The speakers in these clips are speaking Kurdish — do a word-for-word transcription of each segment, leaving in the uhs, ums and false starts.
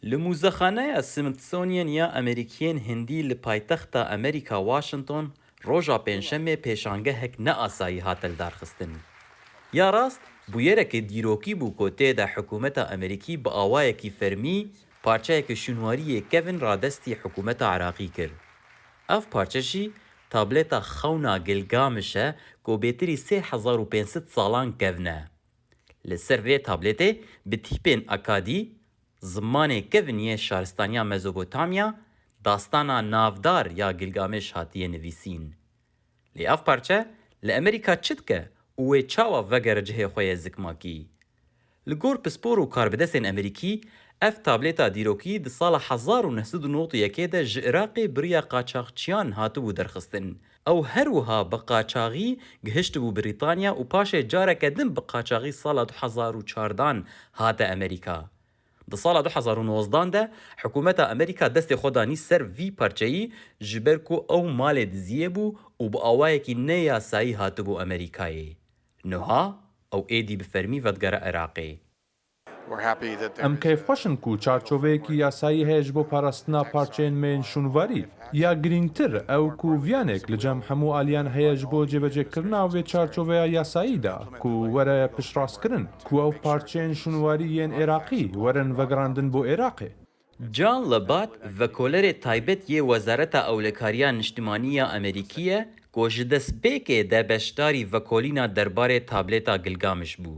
Li Mûzexaneya Smithsonian ya Amerîkiyên Hindî li paytexta Amerîka Washington roja Pêncşemê pêşangehek neasayî hate lidarxistin. Ya rast, bûyereke dîrokî bû ku tê de hikûmeta Amerîkî bi awayekî fermî parçeyeke şûnwarî yê kevin radestî hikûmeta Iraqî kir. Ev parçe jî tableta xewna Gilgamiş e ku bêtirî sê hezar û pênc sed salan kevn e. Li ser vê tabletê bi tîpên akadî, zimanê kevin yê şaristaniya Mezopotamya, dastana navdar ya Gilgamiş hatiye nivîsîn. Lê ev parçe li Amerîka çi dike û wê çawa vegere cihê xwe yê zikmakî? Li gor pispor û karbidestên Amerîkî, ev tableta dîrokî di sala hezar û neh sed û nod û yekê de ji Iraqê bi riya qaçaxçiyan hatibû derxistin. Ew her wiha bi qaçaxî gihiştibû Brîtanya û paşê careke din bi qaçaxî sala du hezar û çardan hate Amerîka. Di sala du hezar û nozdan de hikûmeta Amerîka destê xwe danî ser vî parçeyî, ji ber ku ew malê diziyê bû û bi awayekî neyasayî hatibû Amerîkayê. Niha ew êdî bi fermî vedigere Iraqê. Em keyfxweş in ku çarçoveyekî yasayî heye ji bo parastina parçeyên me yên şûnvarî. Ya girîngtir, ew ku viyanek li cem hemû aliyan heye ji bo cêbecêkirina vê çarçoveya yasayî de, ku were piştrastkirin, ku ew parçeyên şûnwarî yên Iraqî werin vegerandin bo Iraqê. John Labat, vekolerê taybet yê Wezareta Ewlekariya Niştimanî ya Amerîkî ye ku ji destpêkê de beşdarî vekolîna derbarê tableta Gilgamiş bû.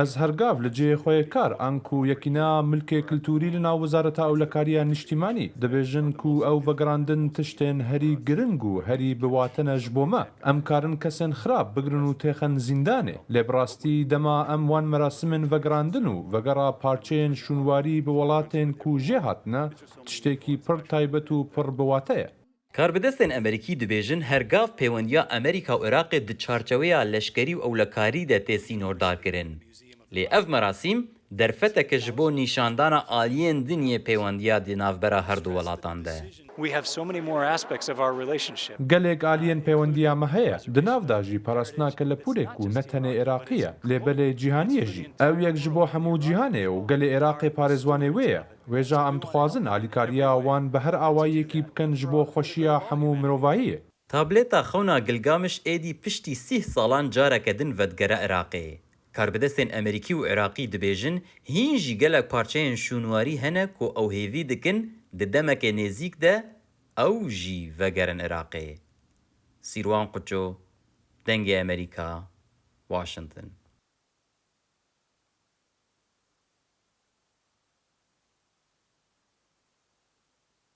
Ez hergav li cihê xwe yê kar, anku yekîna milkê kultûrî li nav Wezareta Ewlekariya Niştimanî, dibêjin ku ew vegerandin tiştên herî giring û herî bi wate ne ji bo me. Em karin kesên xirab bigirin û têxin zîndanê. Lê bi rastî dema em wan merasimên vegerandin û vegera parçeyên şûnwarî bi welatên ku jê hatine, tiştekî pir taybet û pir bi wate ye. Karbidestên Amerîkî dibêjin hergav pêwendiya Amerîka û Iraqê di çarçeweya leşkerî û ewlekarî de tê sînordarkirin. Lê ev merasîm derfeteke ji bo nîşandana aliyên din yê pêwendiya di navbera her du welatan de. We have so many more aspects of our relationship. Gelek aliyên pêwendiya me heye. Di nav de jî parastina kelepûlê ku ne tenê Iraqî ye, lê belê cîhanî ye jî. Ew yek ji bo hemû cîhanê ye û gelê Iraqê parêzwanê wê ye. Wêja em dixwazin alîkariya wan bi her awayekî bikin ji bo xweşiya hemû mirovahiyê. Tableta xewna Gilgamiş êdî piştî sîh salan careke din vedigere Iraqê. Karbidestên Amerîkî û Iraqî dibêjin hîn jî gelek parçeyên şûnwarî hene ku ew hêvî dikin di demeke nêzîk de ew jî vegerin Iraqê. Sîrwan Quço, Dengê Amerîka, Washington.